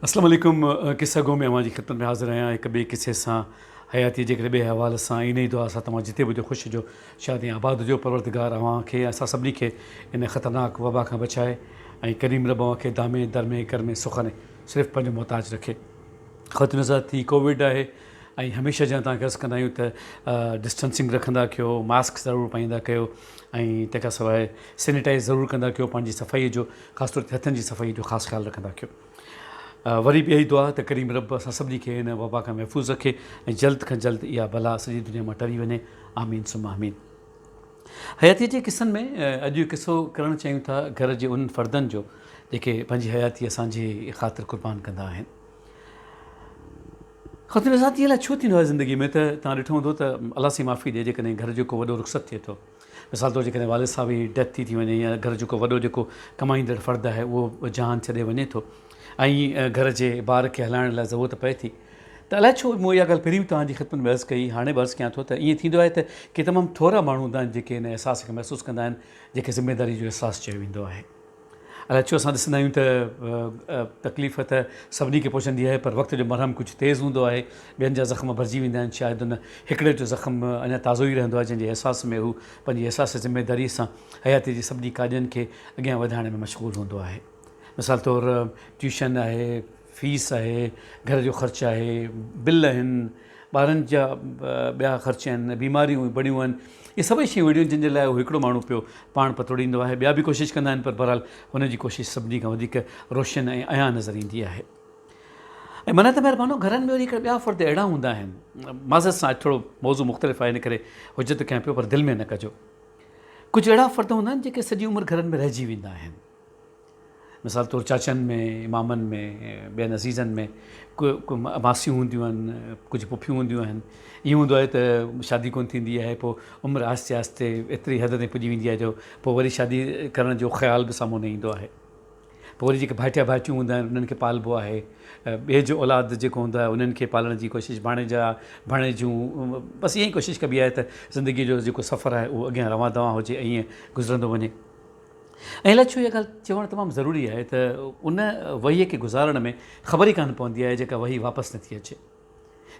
اسلام عليڪم قصه گو ۾ اوهان جي خدمت ۾ حاضر آهيان هڪ ٻئي قصي سان حياتي جي هڪڙي ٻئي حوالي سان انهي دعا سان توهان جتي به هجو خوش هجو شاد ۽ آباد هجو پروردگار اوهان کي ۽ اسان سڀني کي ان خطرناڪ وبا کان بچائي ۽ ڪريم رب اوهان کي دامي درمي ڪرمي سخن صرف پنهنجو محتاج رکي. خواتين حضرات هي ڪووڊ آهي ۽ هميشه جيان توهان کي عرض ڪندا آهيون ته ڊسٽنسنگ رکندا ڪيو ماسڪ ضرور پائيندا ڪيو ۽ تنهن کان سواء سينيٽائز ضرور ڪندا ڪيو پنهنجي صفائي جو خاص طور تي هٿن جي صفائي جو خاص خيال رکندا ڪيو وري به اهي دعا ته ڪريم رب اسان سڀني کي هن وبا کان محفوظ رکي ۽ جلد کان جلد اها بلا سڄي دنيا مان ٽري وڃي آمين ثم آمين حياتيء جي قصن ۾ اڄ قصو ڪرڻ چاهيون ٿا گهر جي انهن فردن جو جيڪي پنهنجي حياتي اسان جي خاطر قربان ڪندا آهن. خواتين حضرات ائين الائي ڇو ٿيندو آهي زندگي ۾ ته توهان ڏٺو هوندو ته الله سائين معافي ڏي جيڪڏهن گهر جو ڪو وڏو رخصت ٿئي ٿو مثال طور جيڪڏهن والد صاحب جي ڊيٿ ٿي ٿي وڃي يا گهر جو ڪو وڏو جيڪو ڪمائيندڙ فرد آهي اهو جهان ڇڏي وڃي ٿو ۽ گهر جي بار کي هلائڻ لاء ضرورت پئي ٿي ته الائي ڇو مون اها ڳالهه پهرين به توهان جي خدمت ۾ عرض ڪئي، هاڻي به عرض ڪيان ٿو ته ائين ٿيندو آهي ته ڪي تمام ٿورا ماڻهو هوندا آهن جيڪي ان احساس کي محسوس ڪندا آهن جنهن کي ذميداري جو احساس چيو ويندو آهي. الائي ڇو اسان ڏسندا آهيون ته تڪليف ته سڀني کي پهچندي آهي پر وقت جو مرهم ڪجهه تيز هوندو آهي، ٻين جا زخم ڀرجي ويندا آهن، شايد ان هڪڙي جو زخم اڃا تازو ئي رهندو آهي جنهن جي احساس ۾ هو پنهنجي احساس ذميداري سان حياتي جي سڀني ڪاڄن کي اڳيان وڌائڻ ۾ مشغول هوندو آهي. مثال طور ٽيوشن آهي، فيس آهي، گهر جو خرچ آهي، بل آهن، ٻارن جا ٻيا خرچ آهن، بيماريون بڙيون آهن، اهي سڀئي شيون اهڙيون آهن جن جي لاء هو هڪڙو ماڻهو پيو پاڻ پتوڙيندو آهي، ٻيا به ڪوشش ڪندا آهن پر بهرحال هن جي ڪوشش سڀني کان وڌيڪ روشن ۽ عيان نظر ايندي آهي. ۽ منت مهربانو گهرن ۾ وري هڪڙا ٻيا فرد اهڙا هوندا آهن، معذرت سان اڄ ٿورو موضوع مختلف آهي ان ڪري حجت ڪيان پيو پر دل ۾ نه ڪجو. ڪجهه اهڙا فرد هوندا آهن جيڪي سڄي عمر گهرن ۾ رهجي ويندا آهن. مثال طور چاچن ۾، مامن ۾، ٻين عزيزن ۾ ماسيون هونديون آهن، ڪجهه پڦيون هونديون آهن. ائين هوندو آهي ته شادي ڪونه ٿيندي آهي پوء عمر آهستي آهستي ايتري حد تائين پڄي ويندي آهي جو پوء وري شادي ڪرڻ جو خيال به سامهون نه ايندو آهي. پوء وري جيڪي ڀائٽيا ڀائٽيون هوندا آهن انهن کي پالبو آهي. ٻئي جو اولاد جيڪو هوندو آهي انهن کي پالڻ جي ڪوشش ڀاڻيجا ڀاڻيجون بس ائين ئي ڪوشش ڪبي آهي ته زندگي جو جيڪو سفر آهي اهو اڳيان روان دوان هجي ۽ ائين گذرندو وڃي. ۽ الائي ڇو اها ڳالهه چوڻ تمام ضروري آهي ته ان وهيء کي گذارڻ ۾ خبر ئي ڪانه پوندي آهي جيڪا وهي واپس نٿي اچي.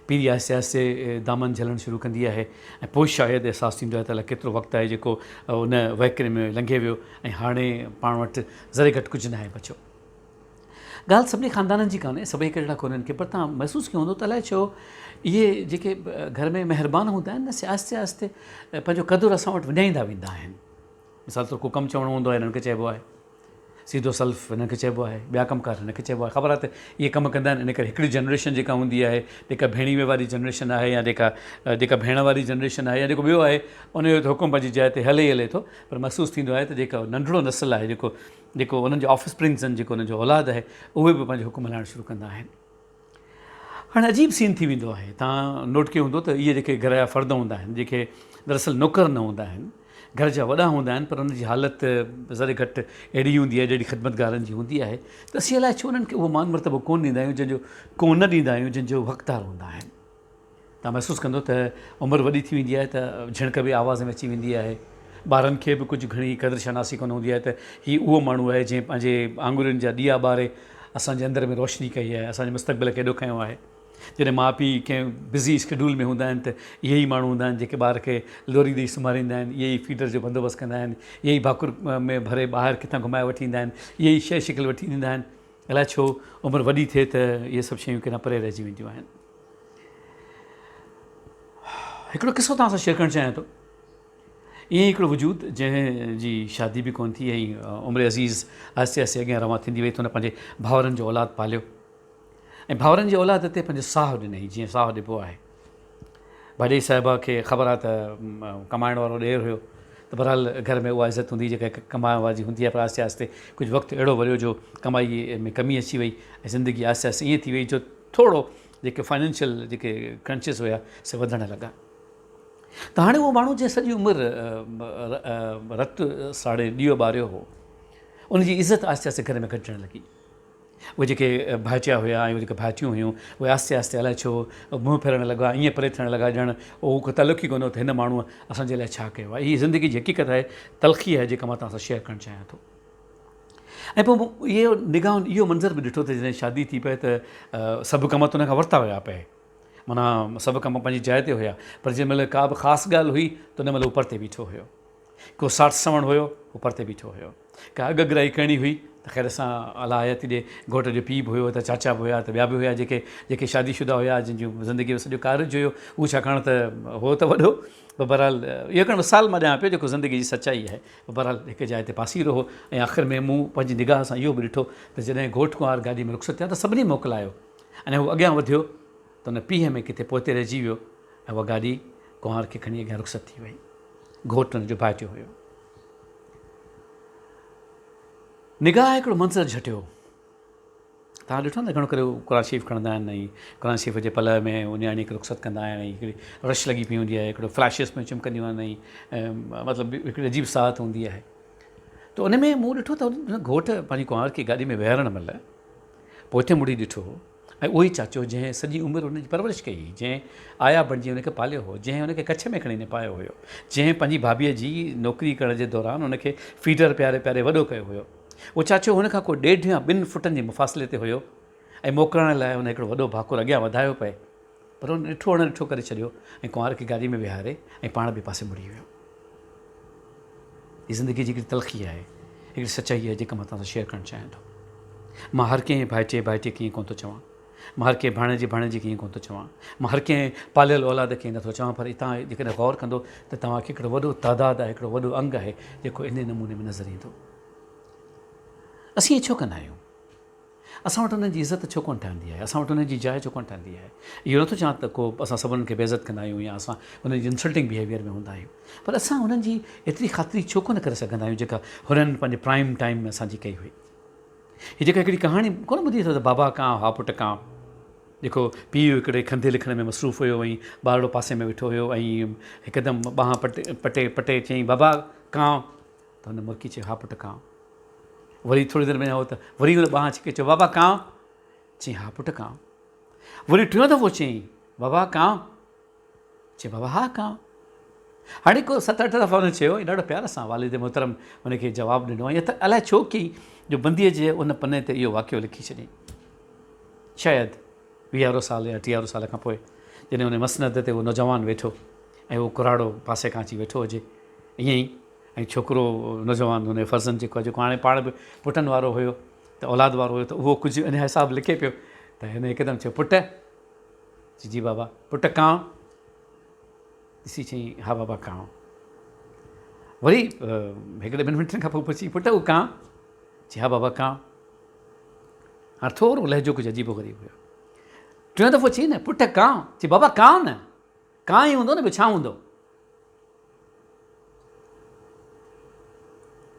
پيري آهستي آهستي دامن جهلڻ شروع ڪندي آهي ۽ پوء شايد احساس ٿيندو آهي ته الائي ڪيترو وقت آهي جيڪو ان وهڪري ۾ لنگهي ويو ۽ هاڻي پاڻ وٽ ذري گهٽ ڪجهه ناهي بچيو. ڳالهه سڀني خاندانن جي ڪانهي، سڀئي هڪ جهڙا ڪونهن ڪي پر توهان محسوس ڪيو هوندو ته الائي ڇو اهي جيڪي گهر ۾ مهربان هوندا آهن نه سي آهستي آهستي پنهنجو قدر اسان وٽ وڃائيندا ويندا آهن. مثال طور ڪو ڪم چوڻو هوندو آهي هنن کي چئبو آهي سيڌو سلف هنن کي چئبو آهي ٻيا ڪم ڪار هن کي چئبو آهي خبر آهي ته اهي ڪم ڪندا آهن ان ڪري هڪڙي جنريشن جيڪا هوندي آهي جيڪا ڀيڻيوي واري جنريشن آهي يا جيڪا جيڪا ڀيڻ واري جنريشن آهي يا جيڪو ٻيو آهي ان جو ته حڪم پنهنجي جاء تي هلي ئي هلي ٿو پر محسوس ٿيندو آهي ته جيڪا ننڍڙو نسل آهي جيڪو جيڪو انهن جو آف اسپرنگس آهن جيڪو انهن جو اولاد آهي اهي به پنهنجو حڪم هلائڻ شروع ڪندا آهن هاڻي عجيب سين ٿي ويندو آهي. توهان نوٽ ڪيو هوندو ته اهي جيڪي گهر جا فرد هوندا آهن، جيڪي دراصل نوڪر نه هوندا آهن، گهر جا وڏا هوندا آهن پر انهن جي حالت ذري گهٽ اهڙي ئي هوندي آهي جهڙي خدمتگارن جي هوندي آهي ته اسين الائي ڇو انهن کي اهو مان مرتبو ڪونه ڏيندا آهيون جنهن جو ڪونه ڏيندا آهيون جنهن جو حقدار هوندا آهن. توهان محسوس ڪندو ته عمر وڏي ٿي ويندي آهي ته جهڻڪ به آواز ۾ اچي ويندي آهي. ٻارن کي به ڪجهه گهڻي قدر شناسي ڪونه هوندي آهي ته هي اهو ماڻهو آهي جنهن پنهنجي آڱرين جا ڏيئا ٻاري اسان جي اندر ۾ روشني ڪئي آهي، اسان جي مستقبل کي ايڏو کنيو آهي. جڏهن ماء پيء ڪنهن بزي اسڪيڊول ۾ هوندا آهن ته اهي ئي ماڻهو هوندا آهن جيڪي ٻار کي لوري ڏئي سمهاريندا آهن، اهي ئي فيڊر جو بندوبست ڪندا آهن، اهي ئي ڀاڪر ۾ ڀري ٻاهر ڪٿان گهمائي وٺي ايندا آهن، اهي ئي شيء شڪل وٺي ڏيندا آهن. الائي ڇو عمر وڏي ٿئي ته اهي سڀ شيون ڪيڏانهن پري رهجي وينديون آهن. هڪڙو قصو توهان سان شيئر ڪرڻ چاهيان ٿو. ائين ئي هڪڙو وجود جنهن جي شادي به ڪونه ٿي ۽ عمر عزيز آهستي آهستي اڳيان روان ٿيندي وئي ته هن پنهنجي ڀائرن جو اولاد پاليو ۽ ڀائرن جي اولاد تي پنهنجو ساهه ڏنائين جيئن ساهه ڏبو آهي. ڀاڄائي صاحبه کي خبر آهي ته ڪمائڻ وارو ڏير هيو ته بهرحال گهر ۾ اها عزت هوندي جيڪا هڪ ڪمائڻ واري جي هوندي آهي پر آهستي آهستي ڪجهه وقت اهڙو وريو جو ڪمائي ۾ ڪمي اچي وئي ۽ زندگي آهستي آهستي ائين ٿي وئي جو ٿورو جيڪي فائنينشل جيڪي ڪرنچز هيا سي وڌڻ لڳا ته هاڻي اهو ماڻهو جنهن سڄي عمر رت ساڙي ڏيئو ٻاريو هو ان جي عزت آهستي آهستي گهر ۾ گهٽجڻ لڳي. اهي جيڪي ڀائٽيا هيا ۽ اهي جيڪي ڀائٽيون هيون اهي آهستي آهستي الائي ڇو منهن ڦيرڻ لڳا ائين پري ٿيڻ لڳا ڄڻ اهو ڪو تعلق ئي ڪونه هو ته هن ماڻهوء اسان جي لاء ڇا ڪيو آهي. هي زندگي جي حقيقت آهي، تلخي آهي جيڪا مان توهان سان شيئر ڪرڻ چاهيان ٿو. ۽ پوء مون اهو نگاهن اهو منظر به ڏٺو ته جڏهن شادي ٿي پئي ته سڀ ڪم ته ان کان ورتا ويا پئي معنيٰ سڀ ڪم پنهنجي جاء تي هيا پر جنهن مهل ڪا به خاص ڳالهه هئي ته ان مهل هو پرتي بيٺو هيو. ڪو ساٺ سوڻ هيو هو پرتي بيٺو هيو. ڪا اڳ اڳرائي ڪرڻي هئي ته خير سان الله حياتي ڏي گهوٽ جو پيء به هيو ته چاچا به هيا ته ٻيا به هيا جيڪي جيڪي شادي شده هيا جن جو زندگي جو سڄو ڪارج هيو هو ڇاڪاڻ ته هو ته وڏو پر بهرحال اهو هڪڙو مثال مان ڏيان پيو جيڪو زندگي جي سچائي آهي پر بهرحال هڪ جاء تي پاسيرو هو ۽ آخر ۾ مون پنهنجي نگاهه سان اهو به ڏٺو ته جڏهن گهوٽ ڪنوار گاڏي ۾ رخصت ٿيا ته سڀني موڪلايو ۽ هو اڳيان وڌيو ته ان پيهه ۾ ڪٿي پوئتي رهجي ويو ۽ اها گاڏي ڪنوار کي کڻي اڳيان رخصت ٿي وئي. گهوٽ هن جو ڀائٽيو هيو. نگاهه هڪڙو منظر جهٽيو. توهان ڏٺو نه گهڻو ڪري قرآن شريف کڻندا آهن ۽ قرآن شريف جي پلئه ۾ اهو نياڻي کي رخصت ڪندا آهن ۽ هڪڙي رش لڳي پئي هوندي آهي هڪڙو فلاشز پيون چمڪنديون آهن ۽ مطلب هڪڙي عجيب ساعت هوندي آهي ته ان ۾ مون ڏٺو ته گهوٽ پنهنجي ڪنوار کي گاڏي ۾ ويهارڻ مهل پوئتي مڙي ڏٺو ۽ اهو ئي چاچو جنهن سڄي عمر هن جي پرورش ڪئي هئي، جنهن آيا بڻجي هن کي پاليو هو، جنهن هن کي ڪڇ ۾ کڻي نپايو هيو، جنهن پنهنجي ڀاڀيء جي نوڪري ڪرڻ جي دوران هن کي فيڊر پياري پياري وڏو ڪيو هيو. اهو چاچو هن کان ڪو ڏيڍ يا ٻن فٽن جي مفاصلي تي هيو ۽ موڪلائڻ لاء هن هڪڙو وڏو ڀاڪر اڳيان وڌايو پئي پر هن ڏٺو اڻ ڏٺو ڪري ڇڏيو ۽ ڪنوار کي گاڏي ۾ ويهاري ۽ پاڻ ٻئي پاسي مڙي ويو. هي زندگيء جي هڪڙي تلخي آهي، هڪڙي سچائي آهي جيڪا مان توهان سان شيئر ڪرڻ چاهيان ٿو. مان هر ڪنهن ڀائٽي ڀائٽي کي ائين ڪونه ٿو چوان. مان هر ڪنهن ڀاڻيجي ڀاڻيجي کي ائين ڪونه ٿو چوان. مان هر ڪنهن پاليل اولاد کي ائين نٿو چوان پر توهان جيڪڏهن غور ڪندو ته توهان کي هڪڙو وڏو تعداد آهي، هڪڙو وڏو انگ آهي جيڪو انهي نموني ۾ نظر ايندو. اسين ائين ڇو ڪندا آهيون؟ اسان وٽ انهن جي عزت ڇو ڪونه ٺهندي آهي؟ اسان وٽ انهن جي جاء ڇو ڪونه ٺهندي آهي؟ اهو نٿو چوان ته ڪو اسان سڀ انهن کي بي عزت ڪندا آهيون يا اسان انهن جي انسلٽنگ بيهيويئر ۾ هوندا آهيون پر اسان انهن جي ايتري خاطري ڇو ڪونه ڪري سگهندا آهيون جيڪا هنن پنهنجي پرائم ٽائيم ۾ اسان جي ڪئي هئي. هي جيڪا هڪڙي ڪهاڻي ڪونه ٻڌي اٿو ته بابا ڪان ها پٽ ڪان جيڪو پيء هڪڙي کنڌي لکڻ ۾ مصروف هيو ۽ ٻارڙو پاسي ۾ ويٺو هيو ۽ هڪدم ٻانهن پٽي پٽي پٽي چيائين بابا ڪان ته هن مرڪي چيو ها پٽ ڪان. وري ٿوري دير ۾ هو ته وري هن ٻانهن ڇڪي چيو بابا ڪانء؟ چيائين ها پٽ ڪانء. وري ٽيون دفعو چيائين بابا ڪانء؟ چيائين بابا ها ڪانء. هاڻي ڪو ست اٺ دفعا هن چيو ۽ ڏاڍو پيار سان والد محترم هن کي جواب ڏنو ۽ الائي ڇو ڪيائين جو بنديء جي ان پني تي اهو واقعو لکي ڇڏيائين. شايد ويهارو سال يا ٽيهارو سال کان پوء جڏهن ان مسند تي اهو نوجوان ويٺو ۽ اهو ڪراڙو پاسي کان اچي ويٺو هجي ائين ئي ۽ ڇوڪرو نوجوان هن جو فرزند جيڪو آهي جيڪو هاڻي پاڻ به پٽن وارو هيو ته اولاد وارو هيو ته اهو ڪجهه ان حساب لکي پيو ته هن هڪدم چيو پٽ چي جي بابا پٽ ڪانء ڏسي چيائين ها بابا ڪانء وري هڪڙي ٻن منٽن کان پوء پڇي پٽ اهو ڪانء چي ها بابا ڪانء هاڻي ٿورو لهجو ڪجهه عجيب و غريب هيو ٽيون دفعو چي نه پٽ ڪانء چي بابا ڪانء نه ڪانء ئي هوندو نه ٻيو ڇا هوندو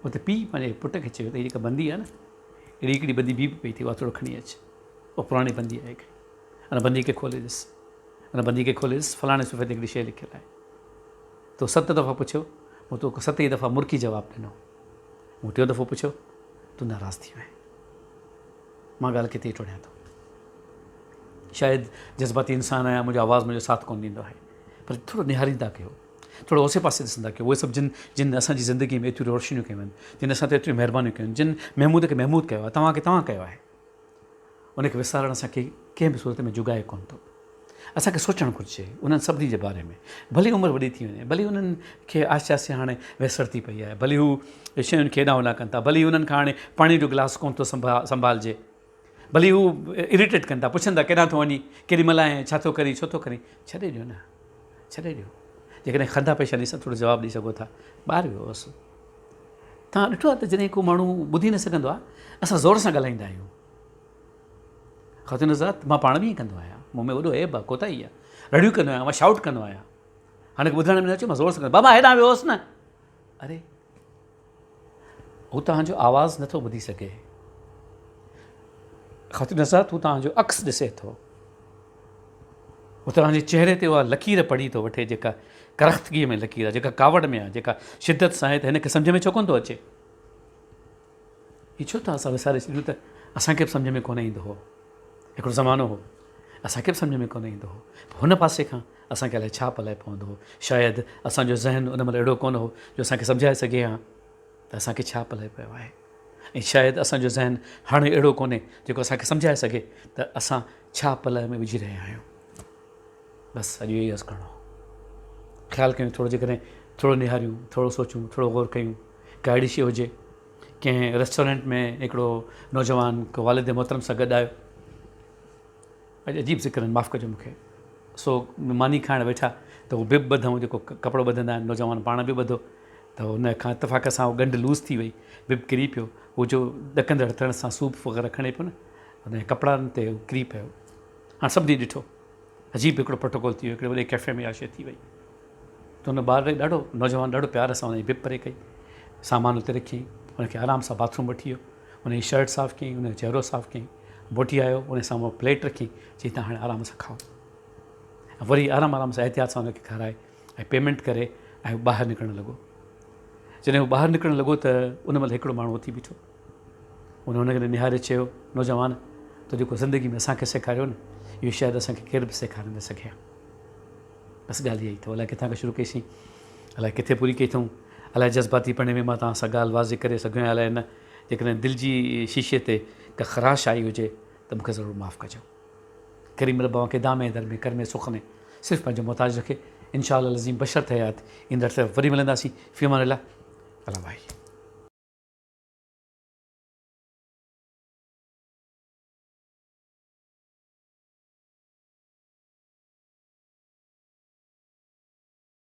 اتي پيء پنهنجي پٽ کي چيو ته هي جيڪا بندي آهي نه اهڙي هڪڙي بندي ٻي به پئي ٿي اها ٿورو کڻي اچ اها پراڻي بندي آهي هڪڙي ان بندي کي کولي ڏس ان بندي کي کولي ڏس فلاڻي صفحي تي هڪڙي شيء لکيل آهي تو ست دفعا پڇيو مون تو ست ئي دفعا مرڪي جواب ڏنو مون ٽيون دفعو پڇيو تون ناراض ٿي وئين مان ڳالهه ڪٿي ٽوڙيان ٿو شايد جذباتي انسان آهيان منهنجو آواز منهنجو ساٿ ڪونه ڏيندو آهي پر ٿورو نهاريندا ڪيو ٿورو اوسي پاسي ڏسندا ڪيو اهي سڀ جن جن اسان جي زندگي ۾ ايتريون روشنيون ڪيون آهن جن اسان تي ايتريون مهربانيون ڪيون آهن جن محمود کي محمود ڪيو آهي توهان کي توهان ڪيو آهي ان کي وسارڻ اسان کي ڪنهن به صورت ۾ جڳائي ڪونه ٿو اسان کي سوچڻ گهرجي انهن سڀني جي باري ۾ ڀلي عمر وڏي ٿي وڃي ڀلي انهن کي آهستي آهستي هاڻي ويسر ٿي پئي آهي ڀلي هو شين کي هيڏانهن هوڏانهن ڪن ٿا ڀلي انهن کان هاڻي پاڻي جو گلاس ڪونه ٿو سنڀالجي ڀلي هو اريٽيٽ ڪن ٿا پڇن ٿا ڪيڏانهن ٿو وڃين ڪيڏي مهل آئين ڇا ٿو ڪرين ڇو ٿو ڪرين ڇڏي ڏيو نه ڇڏي ڏيو جيڪڏهن خنده پيشاني سان ٿورو جواب ڏئي سگهو ٿا ٻاهر ويو هوس توهان ڏٺو آهي ته جڏهن ڪو ماڻهو ٻڌي نه سگهندو آهي اسان زور سان ڳالهائيندا آهيون خواتين حضرات مان پاڻ به ائين ڪندو آهيان مون ۾ وڏو عيب آهي ڪوتاهي آهي رڙيون ڪندو آهيان مان شائوٽ ڪندو آهيان هاڻي ٻڌڻ ۾ نه اچي مان زور سان ڪندو بابا هيڏانهن ويو هوس نه اري هو توهان جو آواز نٿو ٻڌي سگهي. خواتين حضرات هو توهان جو عڪس ڏسي ٿو. هو توهان جي چهري تي اها لڪير پڙهي ٿو وٺي جيڪا ڪرختگيء ۾ لڪير آهي، جيڪا ڪاوڙ ۾ آهي، جيڪا شدت سان آهي ته هن کي سمجهه ۾ ڇو ڪونه ٿو اچي؟ هي ڇو ٿا اسان وساري ڇڏيون ته اسان کي به سمجهه ۾ ڪونه ايندو هو. هڪڙو زمانو هو اسان کي به سمجهه ۾ ڪونه ايندو هو. هن پاسي کان اسان کي الائي ڇا پلئه پوندو هو. شايد اسان جو ذهن ان مهل اهڙو ڪونه هو جو اسان کي سمجهائي سگهي ها ته اسان کي ڇا پلئه پيو آهي. ۽ شايد اسان جو ذهن هاڻي اهڙو ڪونهي جيڪو اسان کي سمجهائي سگهي ته اسان ڇا پلئه ۾ وجهي رهيا آهيون. بس اڄ اهو ئي عرض ڪرڻو هو. خيال ڪيون ٿورو جيڪڏهن ٿورو نهاريون، ٿورو سوچون، ٿورو غور ڪيون، ڪا اهڙي شيء هجي. ڪنهن ريسٽورنٽ ۾ هڪڙو نوجوان هڪ والد محترم سان گڏ آيو. اڄ عجيب ذڪر آهن معاف ڪجو مون کي. سو ماني کائڻ ويٺا ته هو بب ٻڌائون جيڪو ڪپڙو ٻڌندا آهن نوجوان پاڻ به ٻڌو ته ان کان اتفاق سان هو ڳنڍ لوز ٿي وئي بب ڪري پيو هو جو ڏڪندڙ هٿن سان سوپ وغيره کڻي پيو نه ان جي ڪپڙن تي هو ڪري پيو. هاڻ سڀني ڏٺو. عجيب هڪڙو پروٽوڪول ٿي ويو هڪڙي وڏي ڪيفي ۾ اها شيء ٿي وئي ته ان ٻار ڏاڍو نوجوان ڏاڍو پيار سان ان جي بب پري ڪئي سامان اتي رکيائين ان کي آرام سان باٿ روم وٺي ويو ان جي شرٽ صاف ڪيائين ان جو چهرو صاف ڪيائين موٽي آيو ان سامهون پليٽ رکي چيائين تان هاڻي آرام سان کائو ۽ وري آرام آرام سان احتياط سان ان کي کارائي ۽ پيمينٽ ڪري ۽ ٻاهر نڪرڻ لڳو جڏهن هو ٻاهر نڪرڻ لڳو ته ان مهل هڪڙو ماڻهو اٿي بيٺو ان هن کي نهاري چيو نوجوان تو جيڪو زندگي ۾ اسان کي سيکاريو نه اهو شايد اسان کي ڪير به سيکاري نه سگهي ها بس ڳالهه اها ئي اٿو الائي ڪٿان کان شروع ڪئيسين الائي ڪٿي پوري ڪئي اٿئون الائي جذباتي پڻي ۾ مان توهان سان ڳالهه واضح ڪري سگهيو آهيان الائي نه جيڪڏهن دل جي شيشي تي ڪا خراش آئي هجي ته مون کي ضرور معاف ڪجو. ڪريم رب اوهان کي دامي درمي ڪرمي سخني صرف پنهنجو محتاج رکي انشاء الله العظيم بشرط حيات ايندڙ طرف وري ملنداسين في امان الله الله واهي.